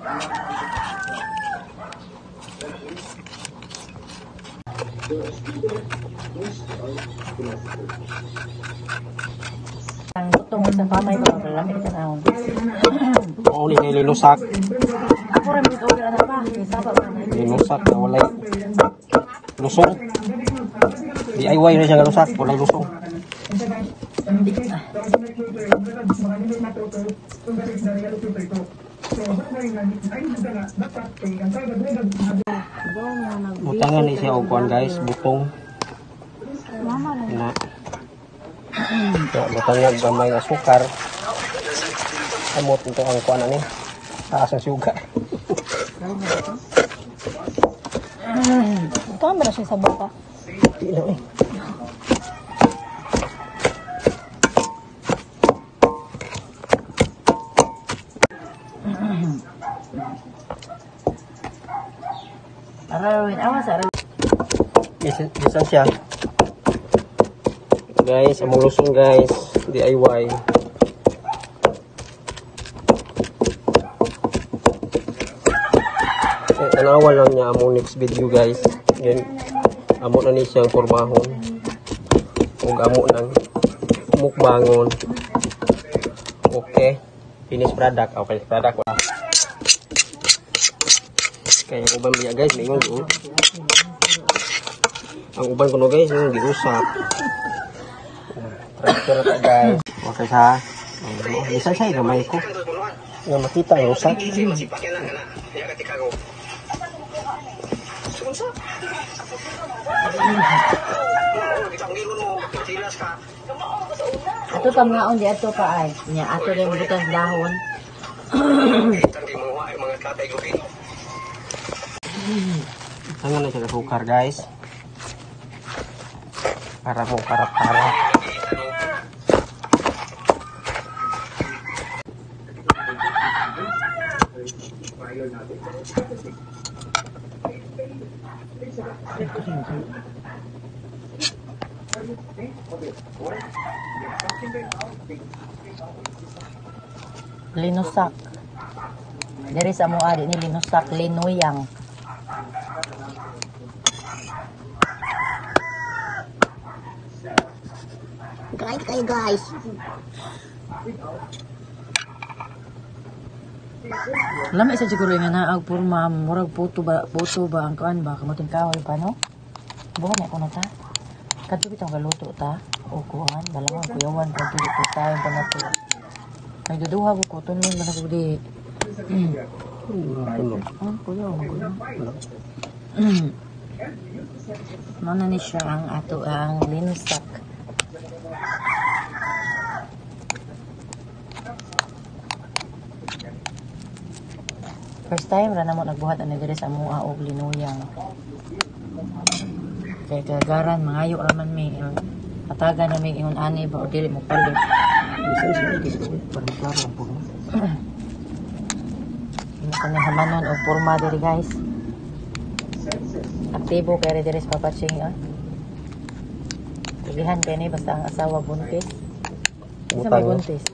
Ang butong sa kamay ko, lamig sa naon. Oo, ni linusak. Ako rin mo na pa. Saba ba na. Linusak na walay lusong. DIY na siya nga lusak, walay lusong. Butangan ni siya og kuan guys, butong. Na. Ya, butangan gamay nga sukar. Amot ito ang kuan ani. Taas ang suga. Ito ba na siya sa bata? Di na eh. Arawin, awa sa arawin. Bisan siya. Guys, among lusong guys, DIY. Eh, tanawa lang niya among next video guys. Yan, amo na ni siyang pormahon. Ug amo nang mukbangon. Okay. Finish product. Okay, finish product. Wala. Kaya ang uban biya guys, maingon oh. Ang uban kuno guys, yung giusap. Transfer ta guys. Okay sa. Bisa siya gamay ko. Nga makita ang usak. Ato pa mga di ato pa ay. Nya ato rin butas dahon. Tangan na siya sukar guys. Para mo para. Linusak. Diri sa mo adi ni linusak linuyang. Guys, kayo guys. Lami sa siguro nga naag porma murag puto ba ang kuan ba kamuting kahoy pa no? Buhat na kuno ta. Kadto bitong galuto ta o kuan balangon kuyawan kadto dito tayo pa na to. May duduha ko ko tunlon man ako di. Ah, kuyaw ko. Mana ni siya ang ato ang linusak. First time ra namo nagbuhat ani diri sa amoa og linuyang. Kay kagaran mangayo ra man mi. Hatagan na mi ingon ani ba o dili mo palit. Bisan siya guys, para klaro ang porma. Imo kami hamanon og porma diri guys. Aktibo kay diri sa Papaching ah. Tugihan kay ni basta ang asawa buntis. Kinsa may Butang. buntis?